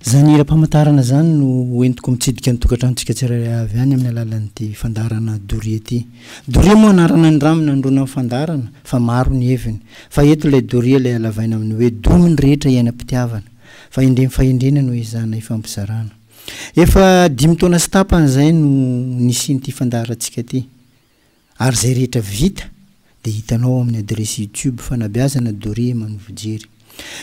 Izany hiram-pamantarana izany no ho entiko mitsidika ny tokantranontsika tsirairay avy any amin'ny alalan'ity fandaharana Doria ity. Doria moa anarana nindramina nirona amin'ny fandaharana fa maro ny heviny. Fa eto ilay Doria ilay halavaina amin'ny hoe domy ny rehetra hiainam-pitiavana. Fa endreny fahendrena no ezahana hifampizarana. Efa dimy taona sy tapany izay no nisian'ity fandaharantsika ity. Ary izay rehetra vita dia hitanao ao amin'ny adiresy YouTube Fanabeazana Doria Manovojery.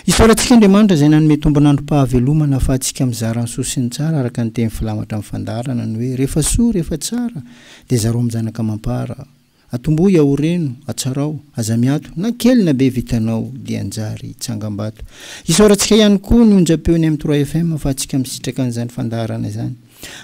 Isaorantsika Andriamanitra izay nanome tombon'androm-pahavelomana ahafahantsika mizara ny soa sy ny tsara araka ny teny filamatra amin'ny fandaharana ny hoe rehefa soa rehefa tsara dia zarao amin-janaka amam-para. Atombohy aoreno, atsarao, aza miato, na kely na be vitanao dia hanjary tsangambato. Isaorantsika ihany koa ny onjam-peon'ny M trois FM ahafahantsika misitraka an'izany fandaharana izany.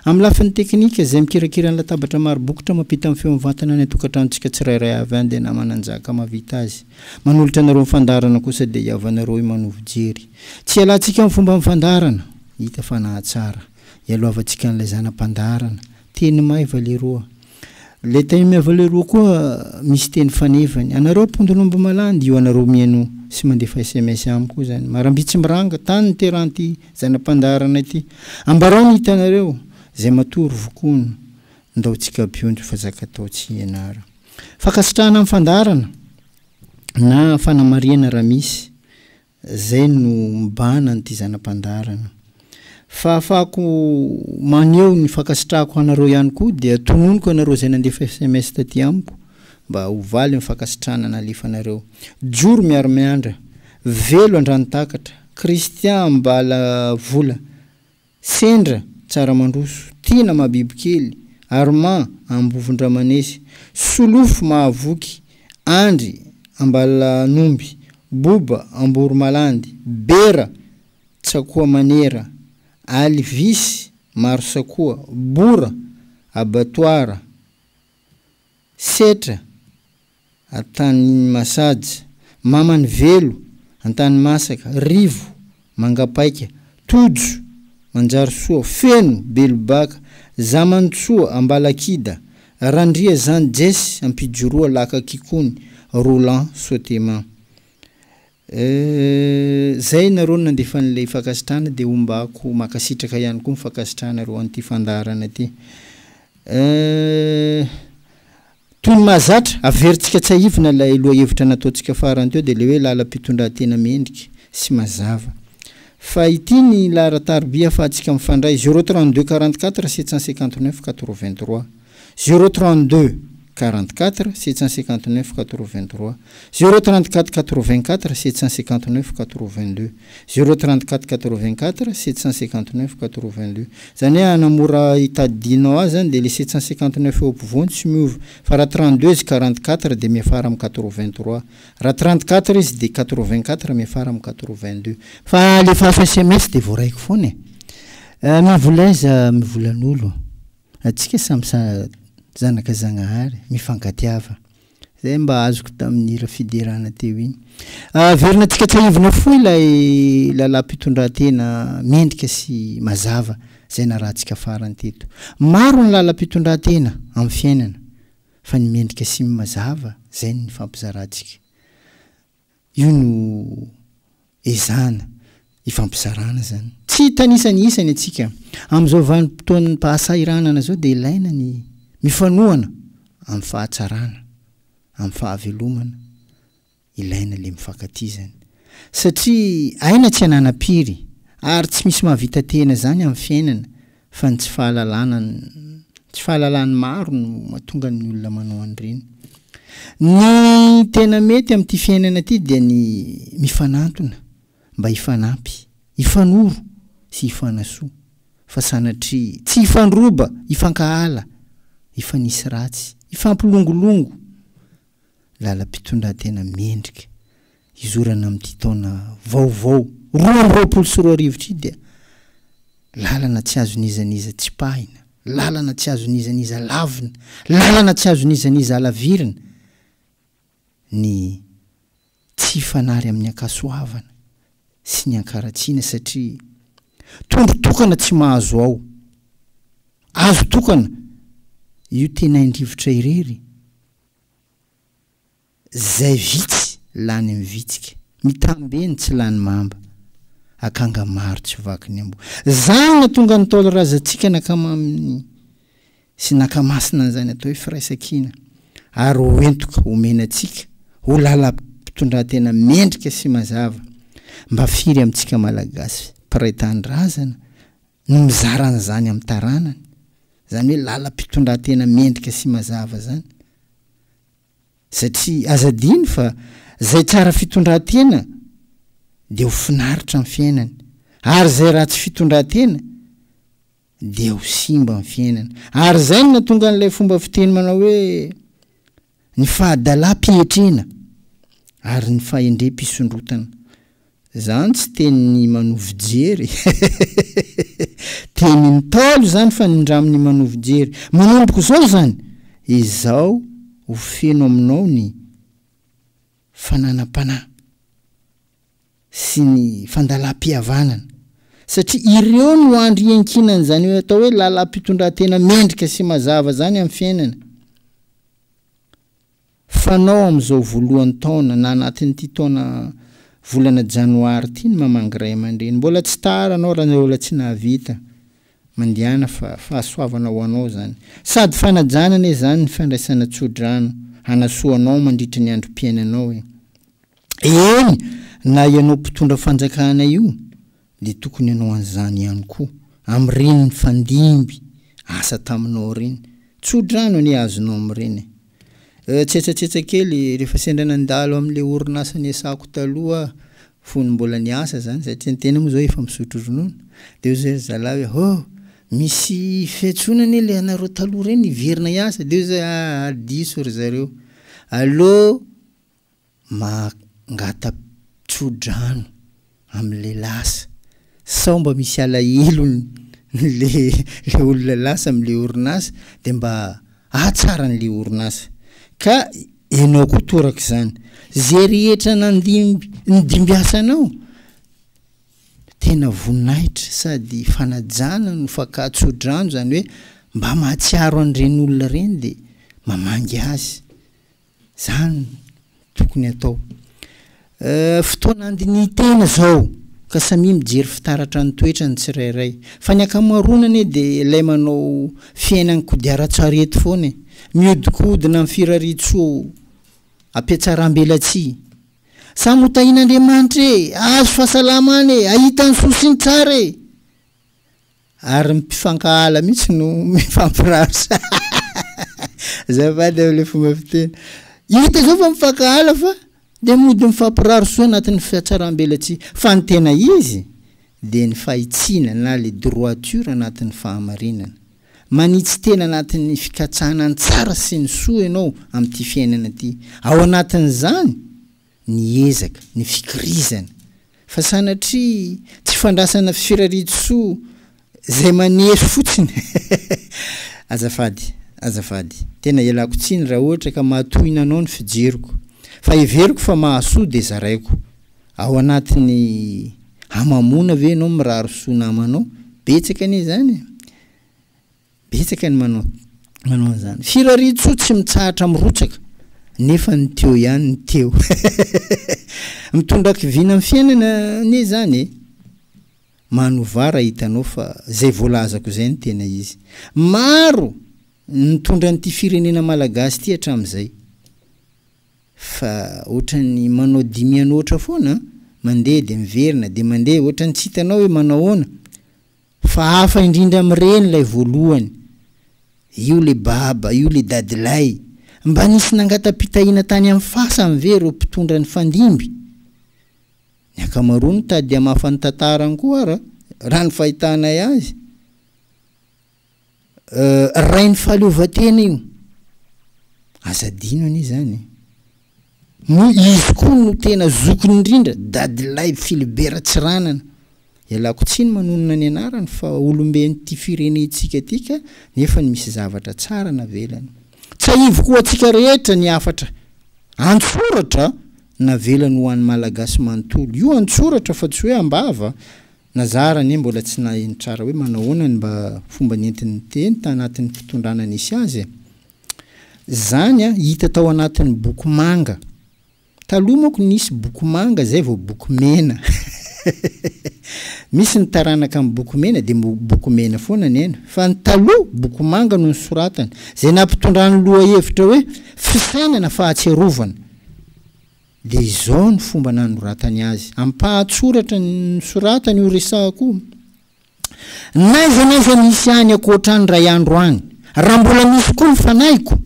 Amin'ny lafiny teknika, izay mikirakira ny latabatra maro bokotra mampita ny feo mivantana any an-tokantranontsika tsirairay avy any dia namana Njaka mahavita azy. Manolotra anareo ny fandaharana kosa dia hiavanareo i Manovo Jery. Tsy hialantsika amin'ny fomba amin'ny fandaharana, hita fa nahatsara. Ialohavantsika an'ilay zana-pandaharana. Teny maiva leroa. Ilay teny maiva leroa koa misy teny fanevany. Anareo mpondron'omby malandy io anareo mihaino sy mandefa sms amiko io zany. Marambitsy miranga, tany niterahan'ity zana-pandaharana ity. Ambarao ny hitanareo, izay matory vokono, ndao tsika bionjo fa zaka atao tsy hianara. Fankasitrahana amin'ny fandaharana na fanamarihana raha misy. Zay no mibahana an'ity zana-pandaharana. Fahafahako maneho ny fankasitrahako anareo ihany koa dia tononiko ianareo izay nandefa sms taty amiko mba ho valin'ny fankasitrahana nalefanareo. Joro Miarimiandra, Velo Andranotakatra, Christian Ambalavola, Sendra, Tsaramandroso, Tiana Mahabibikely, Armand, Ambovondramanesy, Solofo Mahavoky, Andry, Ambalanomby, Boba, Amboromalandy, Bera, Tsakoamanera, Alivisy, Marosakoa, Bora, Abattoir, Setra, Antanimasaja, Mamanivelo, Antanimasaka, Rivo, Mangapaika, Tojo, Manjarisoa, Feno, Belobaka, Zamantsoa, Ambalakida, Randria Zan Jess, Ampijoroa, Laka Kikony, Roland, Sotema. Eh, zay nareo no nandefa an'ilay fankasitrahana dia ombako mankasitraka ihany koa ny fankasitrahanareo an'ity fandaharana ity. Eh, toy ny mahazatra, averintsika tsiahivina ilay lohahevitra nataontsika farany teo dia ilay hoe lalam-pitondran-tena mendrika sy mazava. Fa ity ny laharan-tariby ahafahantsika mifandray, 032 44 759 83. 0 32 44 759 83, 0 34 84 759 82, 0 34 84 759 82. Zany hoe hanamora hitadidianao azy zany dia le 759 eo ampovoany tsy miova fa raha 32 izy 44 dia miafara amin'ny 83, raha 34 izy dia 84 miafara amin'ny 82. Fa alefaso sms dia voaraiko foana e. Mivola aiza mivolan'olo. Atsika samy zanaka Zagnahary, mifankatiava. Zay mba azoko tamin'ny hira fiderana teo iny. Averina antsika tsiahivina fohy ilay lalam-pitondrantena mendrika sy mazava izay narahantsika farany teto. Maro ny lalam-pitondrantena amin'ny fiainana fa ny mendrika sy ny mazava izay no nifampizarantsika. Io no ezahana ifampizarana izany. Tsy hitanisa ny isany antsika. Amin'izao vanim-potoan'ny pahasahiranana izao dia ilaina ny mifanohana amin'ny fahatsarana, amin'ny fahavelomana, ilaina ilay mifankatia izany. Satria aina tsy ananam-piry ary tsy misy mahavita tena izany amin'ny fiainana fa ny tsy fahalalana ny tsy fahalalan'ny maro no mahatonga ny olona manao an'ireny. Ny tena mety amin'ity fiainana ity dia ny mifanantona mba hifanampy, hifanoro sy hifanasoa fa sanatria tsy hifandroba, hifankahala, hifanisy ratsy, hifampilongolongo. Lalam-pitondran-tena mendrika hizorana amin'ity taona vaovao 2022 ity dia lalana tsy azon'iza n'iza tsipahina, lalana tsy azon'iza n'iza lavina, lalana tsy azon'iza n'iza alavirina ny tsy hifanary amin'ny ankasoavana sy ny ankaratsiana satria tondro tokana tsy mahazo ao, azo tokana io tenain-drivotra irery. Zay vitsy lany mivitsika. Mitambe ny tsy lany mamba. Akanga maro tsy vaky ny amboa. Zany nahatonga ny Ntaolo razantsika nankamamy sy nankamasina an'izany atao hoe firaisankina ary ho entoka omena antsika ho lalam-pitondran-tena mendrika sy mazava. Mba firy amintsika Malagasy mpiray tanindrazana no mizara an'izany amin'ny taranany? Izany hoe lalam-pitondran-tena mendrika sy mazava izany. Satria aza adino fa zay tsara fitondran-tena dia ho finaritra ny fiainany, ary zay ratsy fitondran-tena dia ho simba ny fiainany. Ary zay no nahatonga an'ilay fomba fiteny manao hoe ny fahadalam-pihetrena ary ny fahendrem-pisondrotana. Zany tsy tenin'i Manovijery Tenin'ny Ntaolo zany fa nindramin'i Manovijery. Manomboka izao zany, izao ho feno aminao ny fananam-panahy sy ny fandalam-pihavanana. Satria ireo no andry iankinan'izany atao hoe lalam-pitondran-tena mendrika sy mazava zany amin'ny fiainana. Fanao amin'izao voalohan'ny taona na anatin'ity taona volana janoary ity ny mamangy ray aman-dreny. Mbola tsy tara anao raha mbola tsy nahavita. Mandehana fa fahasoavana ho anao izany. Sady fanajana anie izany ny fandraisana tso-drano hanasoa anao mandritra ny androm-piainanao e. Eny na ianao mpitondra fanjakana io dia tokony hanao an'izany ihany koa amin'ireny nifandimby asa taminao ireny. Tso-drano anie azonao amin'ireny e. Eh, tsetsatsetsa kely, rehefa sendra nandalo amin'ilay orinasa niasako taloha aho, fony mbola niasa izany, satria ny tena moa izao efa misotro ronono, dia hoy izay ry zalahy hoe, oh, misy fiantsoana anie ilay anareo taloha ireny hiverina hiasa, dia hoy izahay, aa, diso ry zareo, aleo Mangata-tso-drano amin'ilay lasa. Sao mba misy alahelony le le olona lasa amin'ilay orinasa dia mba ahatsara an'ilay orinasa. Ka ianao koa torak'izany. Ze rehetra nandimby nidimbiasanao, tena voninahitra sady fanajana no fakà tso-drano, izany hoe mba mahatsiaro an'ireny olona ireny dia mamangy azy. Zany no tokony atao. Fotoana handinihin-tena zao ka samia mijery fitaratra ny toetrany tsirairay. Fa ny ankamaroany anie dia ilay manao fiainan'ny kodiaran-tsarety foana e. Mihodinkodina amin'ny firarian-tsoa ampihatsaram-belatsihy. Samy ho tahian'Andriamanitra e! Hahazo fahasalamana e! Hahita ny soa sy ny tsara e! Ary ny mpifankahala mihitsy no mifampirary Azafady amin'ilay fomba fiteny. Hita izao fa mifankahala fa dia mody mifampirary soa anatin'ny fihatsaram-belatsihy. Fa ny tena izy dia ny fahitsiana na le droiture anatin'ny fahamarinana. Manitsy tena anatin'ny fikatsahana ny tsara sy ny soa ianao amin'ity fiainana ity. Ao anatin'izany ny ezaka, ny fikirizana. Fa sanatria tsy fandrasana firarian-tsoa izay maneso fotsiny. Azafady, azafady. Tena ialako tsiny raha ohatra ka mahatohina anao ny fijeriko. Fa heveriko fa mahasoa dia zaraiko. Ao anatin'ny hamamoana ve ianao mirary soa namanao? Betsaka anie izany e. Betsaka ny manao manao an'izany. Firariantsoa tsy mitsahatra mirotsaka nefa ny teo ihany ny teo. Mitondra hakiviana amin'ny fiainana anie izany e. Manovà raha hitanao fa izay voalazako izay no tena izy. Maro ny nitondra an'ity firenena malagasy ity hatramin'izay. Fa ohatran'ny manao dimianoatra foana an, mandeha dia miverina dia mandeha, ohatran'ny tsy hitanao hoe manahoana. Fa hafa indrindra amin'ireny ilay voalohany. Io le baba, io le dadilahy. Mba nisy nangata-pitahiana tany amin'ny fasany ve ireo mpitondra nifandimby? Ny ankamaroany mitady hamafa ny tantarany koa ara, raha ny fahitanay azy. Rain'ny fahaleovantena io. Aza adino anie izany e. Moa izy koa no tena zokiny indrindra, Dadilahy Philibert Tsiranana. Ialako tsiny manonona ny anarany fa olomben'ity firenentsika ity ka nefa ny misy zavatra tsara navelany. Tsahiviko ho antsika rehetra ny hafatra an-tsoratra navelany ho an'ny Malagasy manontolo. Io an-tsoratra fa tsy hoe am-bava. Na za ara anie mbola tsy naheno tsara hoe manahoana ny mba fomba nentiny niteny tanatin'ny fitondrana nisy azy e. Zany a hita tao anatin'ny boky manga. Taloha manko nisy boky manga zay vao boky mena. Misy ny taranaka amin'ny boky mena dia boky mena foana ny aina, fa ny taloha boky manga no nosoratana, izay nampitondrany lohahevitra hoe fisainana fahatsiarovana. Dia izao ny fomba nanoratany azy, ampahatsoratra ny nosoratany io resahako io. N'aiza n'aiza misy ahy any ankoatra any ray andro any, raha mbola misy koa ny fanahiko,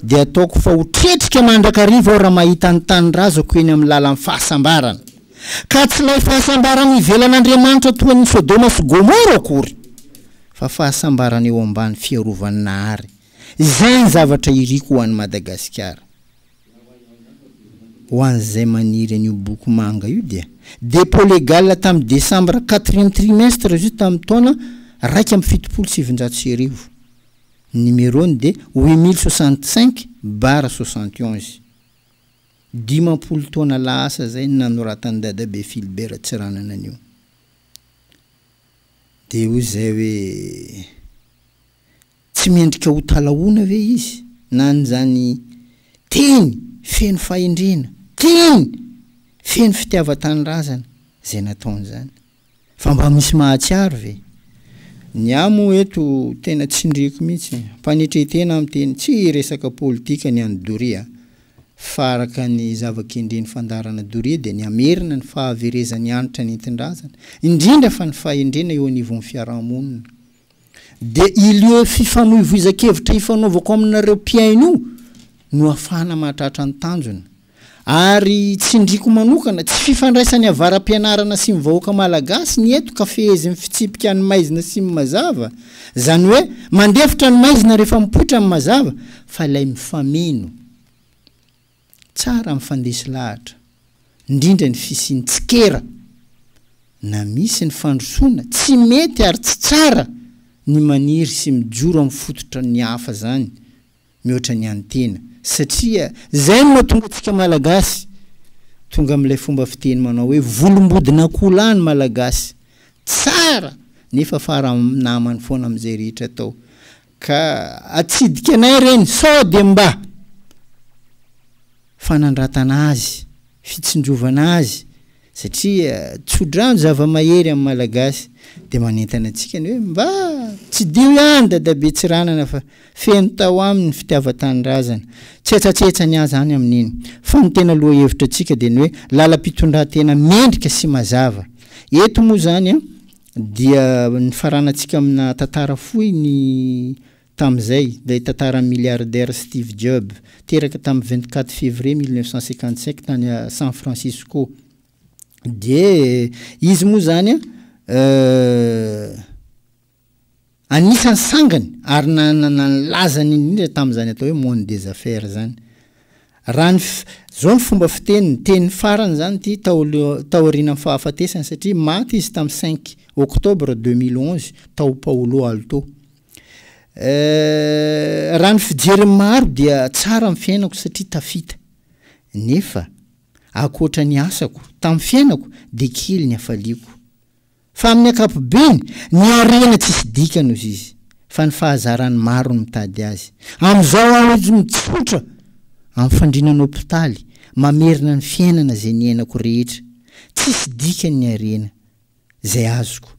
dia ataoko fa ho tretrika mandrakariva aho raha mahita ny tanindrazako eny amin'ny lalan'ny fahasambarana. Ka tsy ilay fahasambarana ivelan'Andriamanitra toa an'i Sodoma sy Gomoro akory, fa fahasambarana eo ambany fiarovan'ny Nahary. Izay ny zavatra iriko ho an'i Madagasikara. Ho an'izay maniry an'io boky manga io dia dépôt légal tamin'ny décembre quatrième trimestre izy io tamin'ny taona 1971. Ny numéro-ny dia 8065 barre 71. 50 taona lasa izay ny nanoratan'i Dadabe Philbert Tsiranana an'io. Dia hoy izay hoe. Tsy mendrika ho talahoana ve izy na an'izany teny feno fahendrena, teny feno fitiavan-tanindrazana izay nataony izany? Fa mba misy mahatsiaro ve? Ny ahy moa eto tena tsindriako mihitsy, am-panetren-tena aho miteny, tsy resaka politika ny an'i Doria, fa araka ny zava-kendren'ny fandaharana Doria dia ny hamerina ny fahaverezan'ny hanitra nentin-drazana, indrindra fa ny fahendrena eo anivon'ny fiarahamonina. Dia ileo fifamoivoizan-kevitra ifanaovako aminareo mpihaino io no ahafahana mahatratra ny tanjona. Ary tsindriako manokana, tsy fifandraisan'ny avara-pianarana sy ny vahoaka malagasy ny eto ka fehezin'ny fitsipika ny maizina sy ny mazava, izany hoe mandefitra ny maizina rehefa mipoitra ny mazava, fa ilay mifameno. Tsara mifandresy lahatra, indrindra ny fisian'ny tsikera. Na misy ny fandrosoana, tsy mety ary tsy tsara ny maniry sy mijoro amin'ny fototra ny hafa zany mihoatra ny an'ny tena satria zay no mahatonga antsika Malagasy tonga amin'ilay fomba fiteny manao hoe volombodin'akoholahy ny Malagasy, tsara nefa fara namany foana amin'izay rehetra atao Ka atsidika anay ireny sao dia mba fanandratana azy, fitsinjovana azy satria tsodrano zava-mahery amin'ny Malagasy dia manentana antsika ny hoe mba tsidiho ihany Dadabe Tsiranana fa feno tao aminy ny fitiavan-tanindrazana. Tsetsatsetsa ny azy any amin'iny. Fa ny tena lohahevitra antsika dia ny hoe lalam-pitondran-tena mendrika sy mazava. Eto moa izany an, Dia nifaranantsika amina tantara fohy ny tamin'izay, ilay tantaran'ny milliardaire Steve Jobs, teraka tamin'ny 24 février 1955 tany San Francisco. Dia izy moa izany anisan'ny sangany ary nanana ny lazany indrindra tamin'izany atao hoe monde des affaires izany. Raha ny f, zao ny fomba fiteniny, teny farany zany ity taolo, taorianan'ny fahafatesany satria maty izy tamin'ny cinq octobre 2011 tao Paolo Alto. Eh, raha ny fijerin'ny maro dia tsara ny fiainako satria tafita. Nefa, ankoatra ny asako, tamin'ny fiainako dia kely ny hafaliako. Fa amin'ny ankapobeny, ny harena tsisy dikany hozy izy, fa ny fahazaran'ny maro no mitady azy. Amin'izao aho izy mitsotra amin'ny fandriana ny hopitaly, mamerina ny fiainana izay niainako rehetra. Tsisy dikany ny harena izay azoko,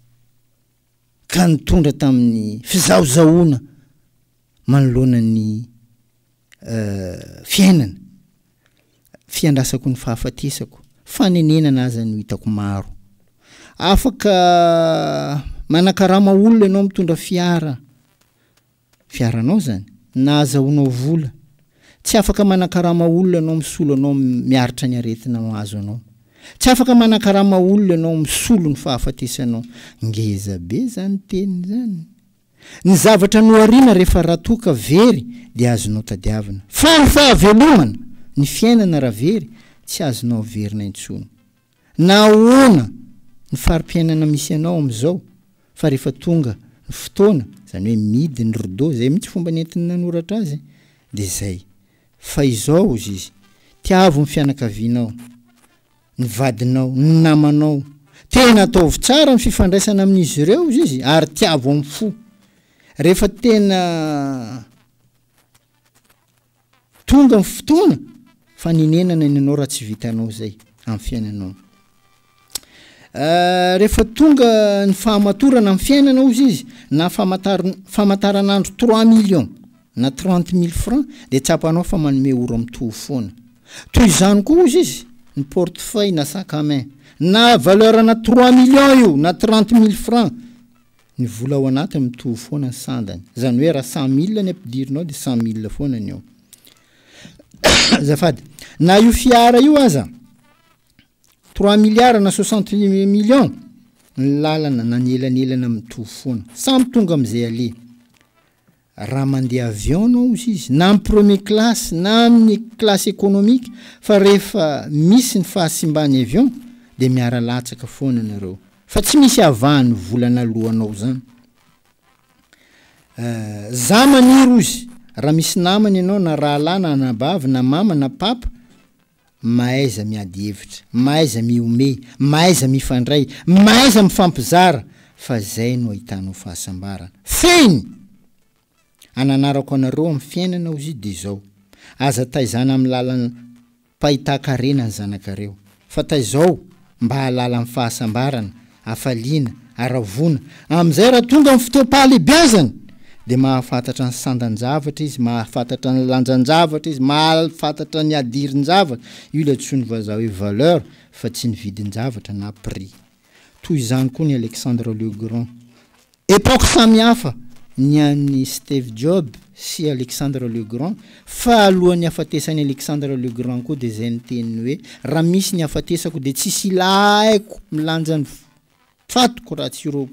ka nitondra tamin'ny fizahozahoana manoloana ny fiainana, fiandrasako ny fahafatesako, fanenenana aza no hitako maro. Afaka manakarama olona ianao mitondra fiara, fiaranao zany, na azahoanao vola. Tsy afaka manakarama olona ianao misolo anao miaritra ny aretina mahazo anao. Tsy afaka manakarama olona ianao misolo ny fahafatesanao. Ngeza be zany teny zany. Ny zavatra nohariana rehefa raha toa ka very dia azonao tadiavina. Fa ny fahavelomana, ny fiainana raha very, tsy azonao averina intsony. Na ahoana ny fari-piainana misy anao amin'izao, fa rehefa tonga ny fotoana, izany hoe mihidy ny rideau, izay mihitsy fomba nentiny nanoratra azy, dia izay. Fa izao hozy izy, tiavo ny fianakavianao. ny vadinao, ny namanao. Tena ataovy tsara ny fifandraisana amin'izy ireo, hozy izy, ary tiavo amin'ny fo. Rehefa tena tonga ny fotoana, fa ninenana ny anao raha tsy vitanao izay amin'ny fiainanao. Rehefa tonga ny fahamatorana amin'ny fiainana hozy izy, na famantaranandro 3 millions na 30 mille francs, dia tsapanao fa manome ora mitovy foana. Toy izany koa, hozy izy, ny portefeuille na sac à main, na valeur na 3 millions io na 30 mille francs, ny vola ao anatiny mitovy foana ny sandany. Zany hoe raha 100 mille ny ampidirinao, de 100 mille foana ny ao. Azafady. Na io fiara io aza 3 milliards na 60 millions, ny lalana na ny elanelana mitovy foana, samy tonga am'izay ale. Raha mandeha avion anao, izy izy, na amy premier classe na amin'ny classe économique, fa rehefa misy ny fahasimbany avion, de miara-latsaka foana nareo, fa tsy misy avahany volana alohanao zany. Za maniry ozy, raha misy namany ianao, na rahalahy na anabavy na mama na papa, mahaiza miady hevitra, mahaiza mihomehy, mahaiza mifandray, mahaiza mifampizara, fa zay no ahitanao fahasambarana. Fehiny ananarako anareo amin'ny fiainana, ozy izy, de zao: aza taizana amin'ny lalana mpahitan-karena ny zanakareo, fa taizao mba hahalala amin'ny fahasambarana, hafaliana, aravona. Amin'izay raha tonga amin'ny fotoam-pahalehibiazany, de mahafantatra ny sandan-javatra izy, mahafantatra ny lanjan-javatra izy, mahafantatra ny hadirin-javatra. Io ilay antsoin'ny vazaha hoe valeur, fa tsy ny vidin-javatra na prix. Toy izany koa ny Alexandre le Grand. Époque samy hafa ny an'ny Steve Jobs sy Alexandre le Grand, fa alohan'ny hafatesany Alexandre le Grand koa, de zay ny teniny hoe: raha misy ny hafatesako, de tsisy ilaiko milanja ny fatiko raha tsy ireo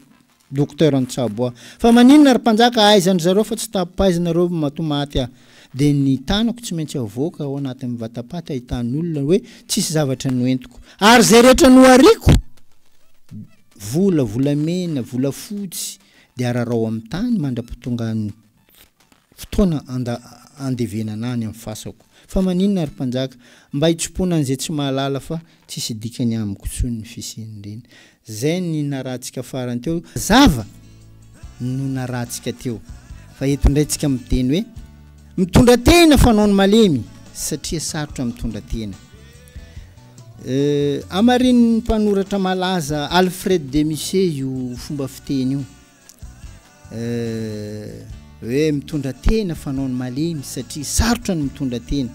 docteur nitsabo ahy. Fa maninona ry mpanjaka, aizany zareo fa tsy tapaizanareo mato maty aho, de ny tanako tsy maintsy avoaka ao anatin'ny vatapaty ahitany olona hoe tsisy zavatra noentiko, ary zay rehetra nohariko, vola, volamena, vola fotsy, de ararao amin'ny tany mandra-pitonga ny fotoana anda andevenana any amin'ny fasako. Fa maninona ry mpanjaka? Mba hitsopona an'izay tsy mahalala fa tsisy dikany amiko tsony ny fisian'ireny. Zay ny narahantsika farany teo, zava no narahantsika teo, fa eto indray tsika miteny hoe mitondra tena fanao ny malemy, satria sarotra mitondra tena. Amarinin'ny mpanoratra malaza Alfred de Musset io fomba fiteny io hoe mitondra tena fanao ny malemy, satria sarotra ny mitondra tena.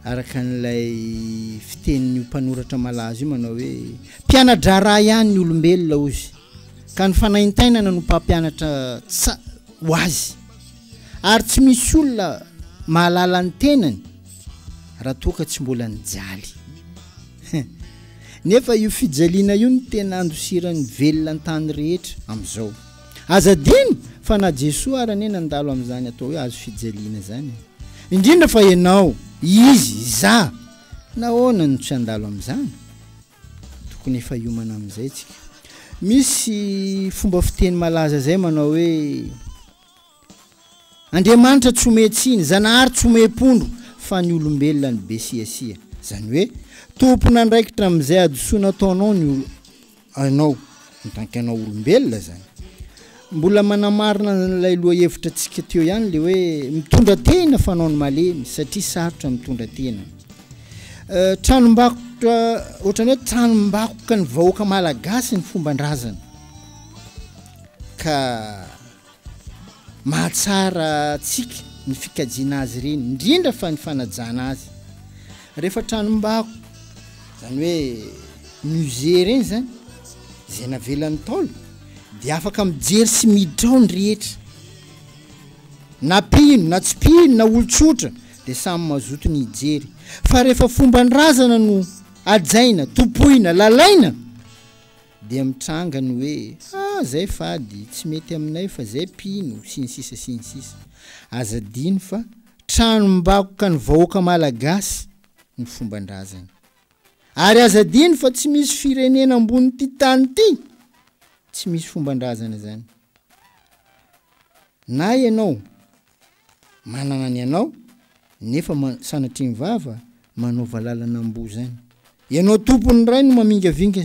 Araka an'ilay fitenin'io mpanoratra malaza io manao hoe: mpiana-draharaha ihany ny olombelona ozy, ka ny fanaintainana no mpampianatra tsa ho azy, ary tsy misy olona mahalala ny tenany raha toa ka tsy mbola nijaly. Nefa io fijaliana io no tena andosiran'ny velona an-tany rehetra amin'izao. Aza adino fa na Jesoa ara anie nandalo amin'izany atao hoe hazo fijaliana izany e! Indrindra fa ianao, izy, izaho, nahoana no tsy handalo amin'izany? Tokony efa hiomana amin'izay tsika. Misy fomba fiteny malaza izay manao hoe: Andriamanitra tsy omen-tsiny, Zanahary tsy omem-pondro, fa ny olombelona no be siasia. Izany hoe, tompon'andraikitra amin'izay hadisoana ataonao ny anao, en tant que anao olombelona zany. Mbola manamarina an'ilay lohahevitra antsika teo ihany le hoe mitondra tena fanao ny malemy, satria sarotra mitondra tena. Tranombakoka, ohatran'ny hoe tranombakoka ny vahoaka malagasy ny fomban-drazana. Ka mahatsara antsika ny fikajiana azy ireny, indrindra fa ny fanajana azy. Rehefa tranombakoka, zany hoe musée ireny zany, izay navelan'ny Ntaolo, dia afaka mijery sy miditra ao ny rehetra. Na mpino na tsy mpino na olon-tsotra, dia samy mazoto ny hijery. Fa rehefa fomban-drazana no hajaina, tompoina, lalaina, dia mitranga ny hoe ah zay fady, tsy mety aminay fa zay mpino, sy ny sisa sy ny sisa. Aza adino fa tranombakoka ny vahoaka malagasy ny fomban-drazana. Ary aza adino fa tsy misy firenena ambonin'ity tany ity tsy misy fomban-drazana zany. Na ianao manana ny anao, nefa sanatria ny vava manao valalan'amboa zany. Ianao tompony ray no mamingavinga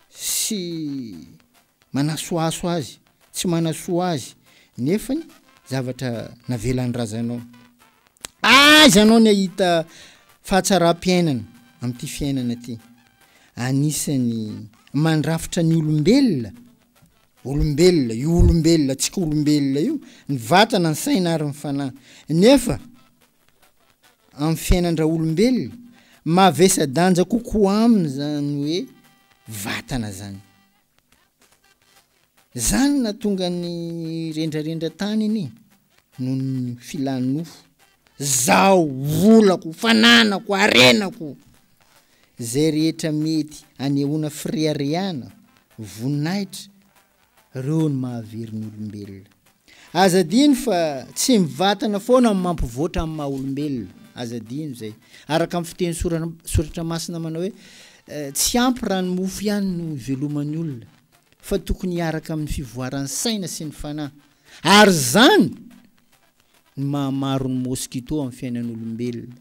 sy manasohaso azy, tsy manasoa azy, nefany zavatra navelan'ny razanao. Aiza anao ny ahita fahatsaram-piainana amin'ity fiainana ity? Anisan'ny mandrafitra ny olombelona, olombelona, io olombelona, antsika olombelona io, ny vatana, ny saina ary ny fanahy. Nefa amin'ny fiainan-draolombelona, mavesa-danja kokoa aminy izany hoe vatana izany. Zany no nahatonga ny rendrarendra tany anie noho ny filan'ny nofo. Zaho, volako, fananako, harenako. Zay rehetra mety anehoana fireharehana, voninahitra, reo no mahavery ny olombelona. Aza adino fa tsy ny vatana foana no mampivoatra amin'ny maha olombelona. Aza adino zay. Araka ny fiteny soratra masina manao hoe tsy ampy raha ny mofo ihany no iveloman'ny olona fa tokony hiaraka amin'ny fivoaran'ny saina sy ny fanahy. Ary izany no mahamaro ny mosquito amin'ny fiainan'olombelona.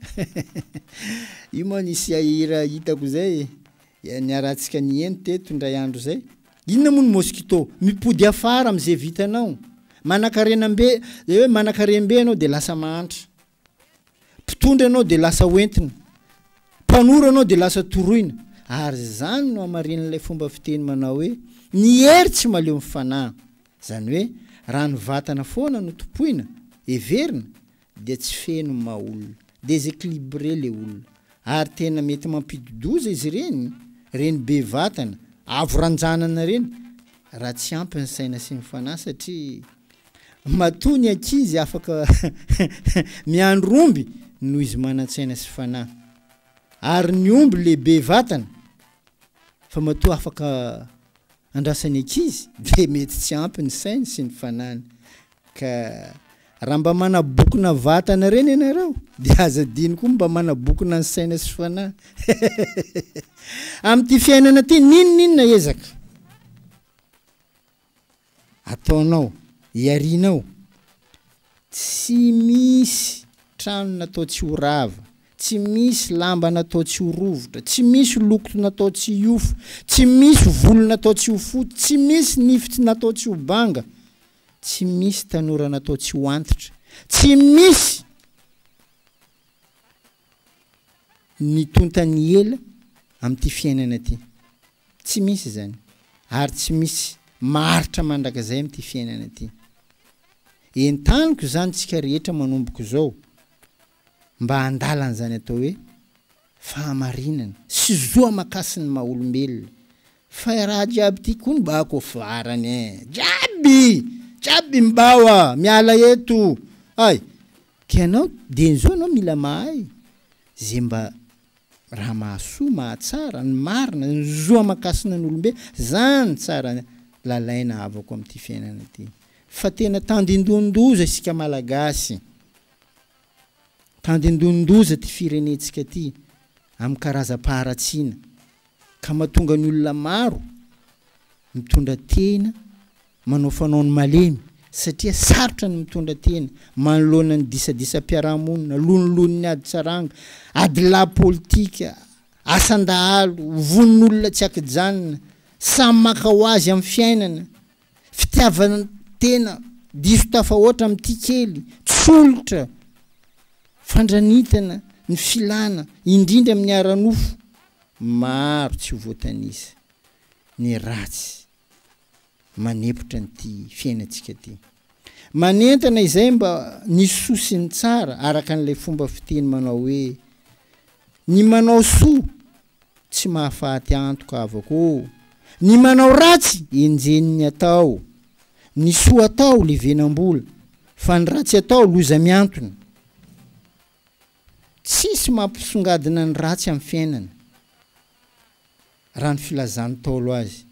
Io moa nisy hira hitako izay e, niarahantsika niheno teto indray andro izay. Inona moa ny mosquito? Mipody afara amin'izay vitanao. Manankarenam-be, zay hoe manankarem-be ianao dia lasa mahantra. Mpitondra ianao dia lasa hoentina. Mpanoro ianao dia lasa toroina. Ary izany no hamarinin'ilay fomba fiteny manao hoe, ny hery tsy mahaleo ny fanahy. Izany hoe, raha ny vatana foana no tompoina, heverina, dia tsy feno ny maha olona. Déséquilibré le olona. Ary tena mety mampidi-doza izy ireny, ireny be vatana, avo ranjanana ireny, raha tsy ampy ny saina sy ny fanahy satria matoa ny ankizy afaka miandry omby noho izy manan-tsaina sy fanahy. Ary ny omby le be vatana fa matoa afaka andrasan'ny ankizy dia mety tsy ampy ny sainy sy ny fanahiny. Ka raha mba manabokona vatana ireny ianareo dia aza adino koa mba manabokona ny saina sy fanahy. Amin'ity fiainana ity n'inon'inona ezaka ataonao, iarianao, tsy misy trano natao tsy ho rava, tsy misy lamba natao tsy ho rovitra, tsy misy loko natao tsy hiofo, tsy misy volo natao tsy ho fotsy, tsy misy nify tsy natao tsy ho banga, Tsy misy tanora natao tsy ho antitra. Tsy misy ny tontan'ny ela amin'ity fiainana ity. Tsy misy izany. Ary tsy misy maharitra mandrakizay amin'ity fiainana ity. Entaniko izany tsika rehetra manomboka izao mba handala an'izany atao hoe fahamarinana sy zo aman-kasin'ny maha olombelona fa raha jiaby ty koa mba ko farany eh! Jiaby! Jiaby mbawa miala eto ay! Ke anao dieny zao anao mila mahay ze mba raha mahasoa mahatsara ny marina ny zo aman-kasina ny olombelona zany tsara lalaina havako amin'ity fiainana ity fa tena tandindonin-doza isika malagasy. Tandindonin-doza ity firenentsika ity amin'ny karazam-paharatsiana ka mahatonga ny olona maro mitondra tena manao fanao ny malemy satria sarotra ny mitondra tena manoloana ny disadisam-piarahamonina, loniloniny ady saranga, adilahy politika, asan-dahalo, vononolona tsy ankijanona, samy maka ho azy amin'ny fiainana. Fitiavan-tena diso tafahoatra amin'ity kely, tsolotra, fandranitana ny filana, indrindra amin'ny ara-nofo, maro tsy ho voatanisa ny ratsy manepotra an'ity fiainantsika ity. Manentana izay mba ny soa sy ny tsara araka an'ilay fomba fiteny manao hoe, ny manao soa Tsy mahafaty antoka havako ô! Ny manao ratsy enjehin'ny atao, ny soa atao levenam-bola, fa ny ratsy atao loza miantona. Tsisy mampisongadina ny ratsy amin'ny fiainana, raha ny filazan'ny Ntaolo azy.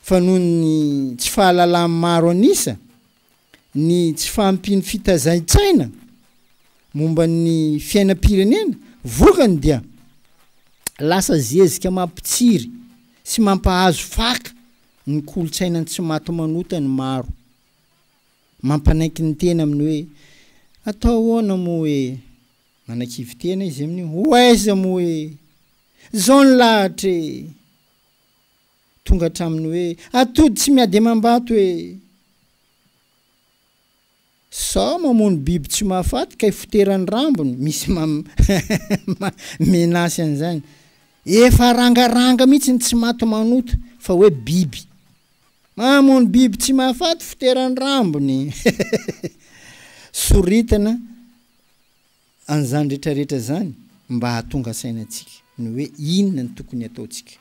Fa noho ny tsy fahalalan'ny maro an'isa, ny tsy fahampian'ny fitazain-tsaina momba ny fiainam-pirenena, vokany dia lasa zezika mampitsiry sy mampahazo faka ny kolontsainan'ny tsy maty manota ny maro. Mampanaiky ny tena amin'ny hoe, atao ahoana moa e? Manakivy tena izy amin'io, ho aiza moa e? Izao ny lahatra e! Tonga hatramin'ny hoe atody tsy miady amam-bato e! Sao mamono biby tsy mahafaty ka ifoteran'ny rambony, misy menace an'izany. Efa rangaranga mihitsy ny tsy maty manota fa hoe biby. Mamono biby tsy mahafaty foteran'ny rambony. Soritana an'izany rehetrarehetra izany mba hahatonga saina antsika ny hoe inona no tokony hataontsika.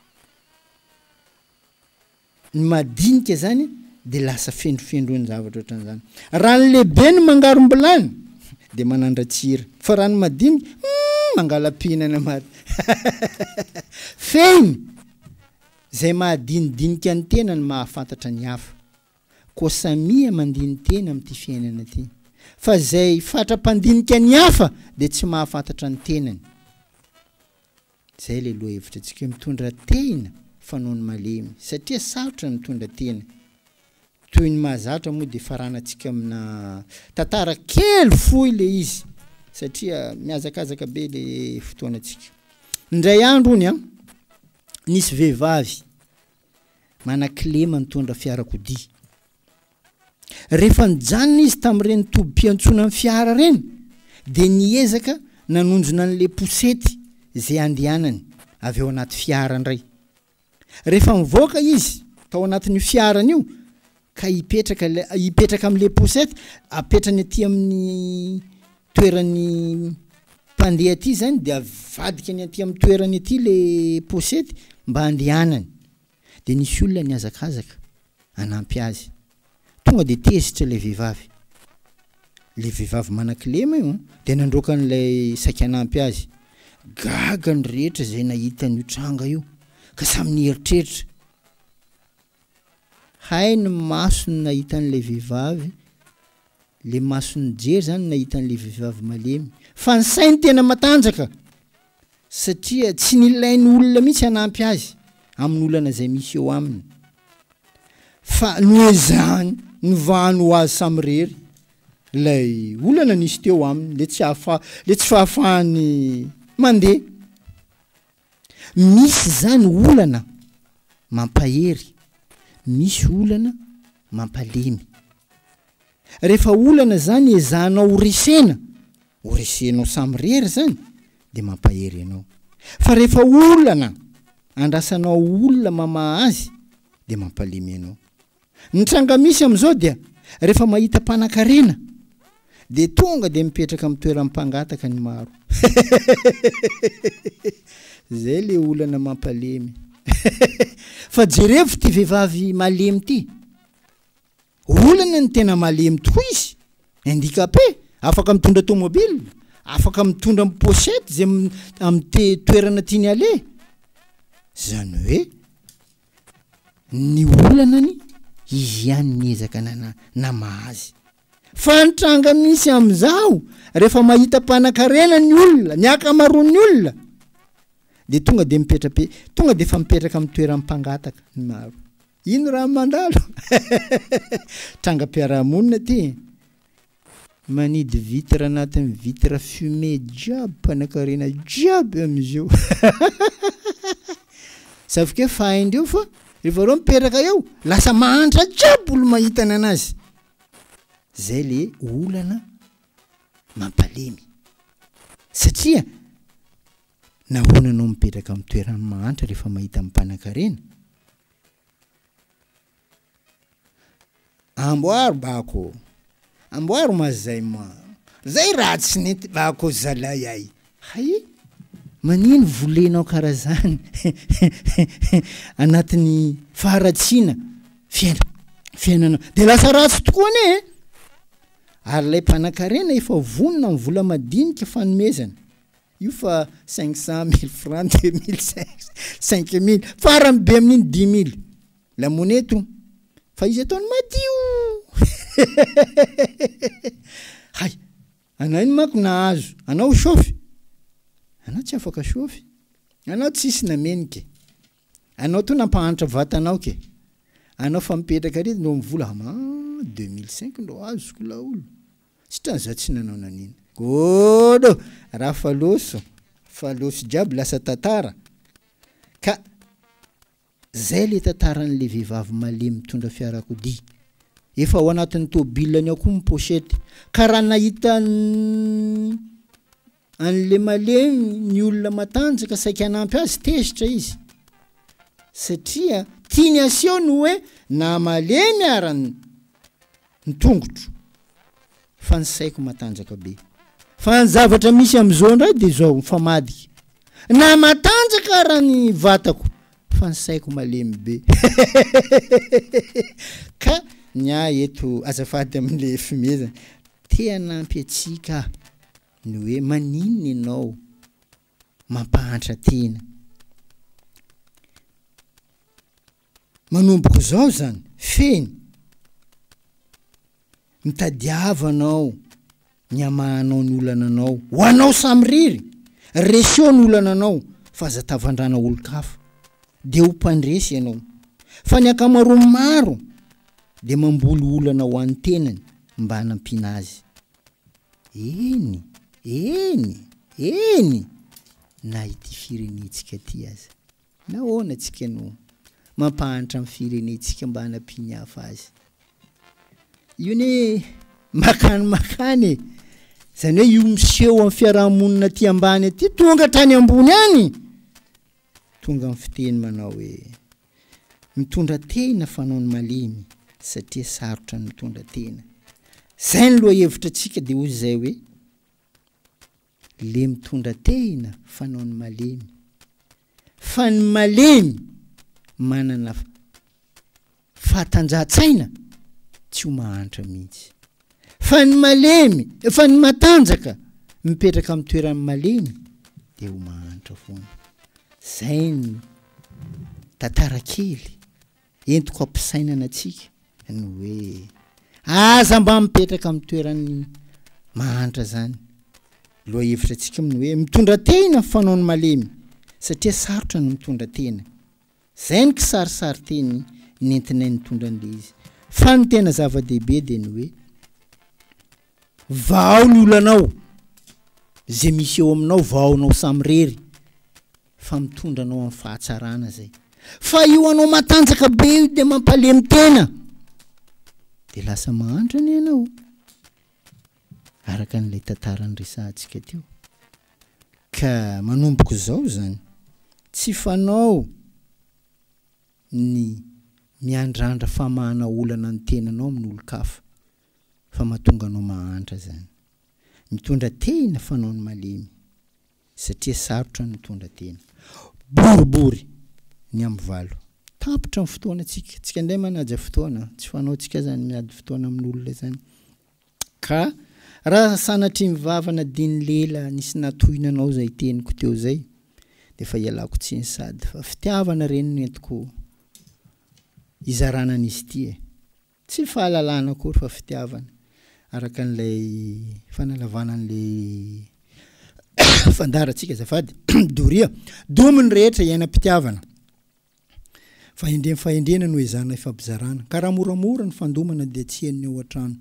Ny madinika zany de lasa fendrofendroin zavatra ohatran'izany. Raha ny lehibe no mangarom-bilany de manandra-tsira fa raha ny madinika humm mangala-pihinana maty. Fehiny, zay mahadinidinika ny tena no mahafantatra ny hafa. Koa samia mandini-tena amin'ity fiainana ity. Fa zay fatra-pandinika ny hafa de tsy mahafantatra ny tenany. Zay ilay lohahevitra antsika hoe mitondra tehina fa noho ny malemy satria sarotra ny mitondra tena. Toy ny mahazatra moa dia faranantsika amina tantara kely fohy ilay izy satria mihazakazaka be ilay fotoanantsika. Indray andro hono an, nisy vehivavy manan-kilema nitondra fiarakodia. Rehefa nijanona izy tamin'ireny tobim-piantsonan'ny fiara ireny dia niezaka nanonjona an'ilay posety izay andehanany avy ao anaty fiara indray. Rehefa nivoaka izy tao anatin'io fiarany io ka hipetraka ilay hipetraka amin'ilay posety, apetrany aty amin'ny toeran'ny mpandeha aty izany dia avadikany aty amin'ny toerany aty ilay posety mba handehanany. Dia nisy olona nihazakazaka hanampy azy. Tonga dia tezitra ilay vehivavy. Ilay vehivavy manan-kilema io an, dia nandroaka an'ilay saika hanampy azy. Gaga ny rehetra izay nahita an'io tranga io, ka samy nieritreritra. Hay ny masony nahita an'ilay vehivavy, ilay masony nijery izany nahita an'ilay vehivavy malemy. Fa ny sainy tena matanjaka! Satria tsy nilainy olona mihitsy hanampy azy amin'ny olana izay misy eo aminy, fa noezahany novahany ho azy samirery ilay olana nisy teo aminy, ilay tsy ahafa, ilay tsy fahafahany mandeha. Misy izany olana mampahery, misy olana mampalemy. Rehefa olana izany ezahanao ho resena, ho resenao samirery izany, dia mampahery anao. Fa rehefa olana andrasanao olona mamaha azy, dia mampalemy anao. Ny tranga misy amin'izao dia rehefa mahita mpanankarena dia tonga dia mipetraka amin'ny toeran'ny mpangataka ny maro. Zay le olana mampalemy. Fa jerevo ity vehivavy malemy ity. Olana ny tena malemy tokoa izy, handicapé, afaka mitondra tomobile, afaka mitondra amin'ny pochette zay amin'ny te toerana tiany aleha. Zany hoe ny olanany izy ihany niezaka nana namaha azy. Fa ny tranga misy amin'izao rehefa mahita mpanankarena ny olona, ny ankamaroan'ny olona dia tonga dia mipetrape tonga dia efa mipetraka amin'ny toeran'ny mpangataka ny maro. Ino raha mandalo? Trangam-piarahamonina ty. Manidy vitre anatin'ny vitre fumée jiaby mpanakarena jiaby amizio. Sauf que fa haindreo fa rehefa reo mipetraka eo lasa mahantra jiaby olo mahita ananazy. Zay le olana mampalemy. Satria nahoana anao mipetraka amin'ny toeran'ny mahantra rehefa mahita ny mpanakarena? Amboaro bako, amboaro ma zay ma, zay raha tsy nety bako zalay ay, hay manino volenao karaha zany anatin'ny faharatsiana fiaina fiainana de lasa ratsy tokoa anie e! Ary ilay mpanakarena efa vonona amin'ny vola madinika fanomezana. Io fa 500 mille francs, 2500, 5000, farany be amin'iny 10000. La monnaie to. Fa izy ataony madio. Hay, anao iny manko nahazo, anao chauffe. Anao tsy afaka chauffe. Anao tsisy namenika. Anao to nampahantra vatanao ke. Anao fa mipetraka ary ndao mivola hama 2005 ndao azoko laolo. Sitrany za tsy nanao nanina. Gôdô! Raha falôso, falôso jiaby lasa tantara ka zay le tantaran'le vehivavy malemy mitondra fiarakodia. Efa ao anatin'ny tôbilany ao koa ny pochette. Ka raha nahita An'le malemy ny olona matanjaka saika hanampy azy tezitra izy satria tiany aseho ny hoe na malemy ara ny tongotro fa ny saiko matanjaka be. Fa ny zavatra misy amizao ndray de zao mifamadika na matanjaka ara ny vatako fa ny saiko malemy be ka ny ahy eto azafady amle fimezana te hanampy antsika aho. Ny hoe maninona ianao mampahantra tena. Manomboka izao izany, fehiny, mitadiava anao ny hamahanao ny olananao, ho anao samirery, reseo ny olananao fa aza tavandrana olon-kafa, dia ho mpandresy ianao. Fa ny ankamaroan'ny maro dia mamboly olana ho an'ny tenany mba hanampiana azy. Eny, eny, eny, na ity firenentsika ity aza. Nahoana tsika no mampahantra ny firenentsika mba hanampian'ny hafa azy? Io anie makany makany e! Izany hoe io miseho amin'ny fiarahamonina aty ambany aty tonga hatrany ambony any! Tonga amin'ny fiteny manao hoe, mitondra tena fanao ny malemy satria sarotra ny mitondra tena. Zay ny lohahevitra antsika dia hoy izay hoe, le mitondra tehina fanao ny malemy. Fa ny malemy manana Fahatanjahan-tsaina tsy ho mahantra mihitsy. Fa ny malemy, fa ny matanjaka mipetraka amin'ny toeran'ny malemy dia ho mahantra foana. Zay ny tantara kely entiko ampisainana antsika ny hoe aza mba mipetraka amin'ny toeran'ny mahantra zany. Lohahevitra antsika amin'ny hoe mitondra tena fanaon'ny malemy satria sarotra ny mitondra tena. Zay ny kisarisary teny nentinay nitondra an'ilay izy. Fa ny tena zava-dehibe dia ny hoe vahao ny olanao, izay misy eo aminao vahaonao samirery fa mitondra anao amin'ny fahatsarana zay. Fa io anao matanjaka be io dia mampalemy tena dia lasa mahantra anie ianao. Araka an'ilay tantara niresahantsika teo. Ka manomboka izao izany, tsy fanao ny miandrandra famahana olana ny tenanao amin'olon-kafa fa mahatonga anao mahantra izany. Mitondra tehina fanao ny malemy satria sarotra ny mitondra tena. Boribory ny amin'ny valo. Tapitra ny fotoanantsika. Tsika indray manaja fotoana. Tsy fanaontsika izany miady fotoana amin'olona izany. Ka raha sanatria ny vava nadin'ny lela nisy natohina anao izay teniko teo izay dia efa ialako tsiny sady fa fitiavana reny no entiko hizarana an'izy ity e! Tsy fahalalana akory fa fitiavana araka an'ilay fanalavana an'ilay fandaharantsika azafady doria domy ny rehetra iainam-pitiavana. Fahendrena Fahendrena no ezahana ifampizarana, ka raha moramora ny fandomana dia tsy henony ao an-trano.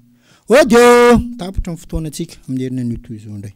Ody ô! Tapitra ny fotoanantsika, amin'ny heriny anio toy izao indray.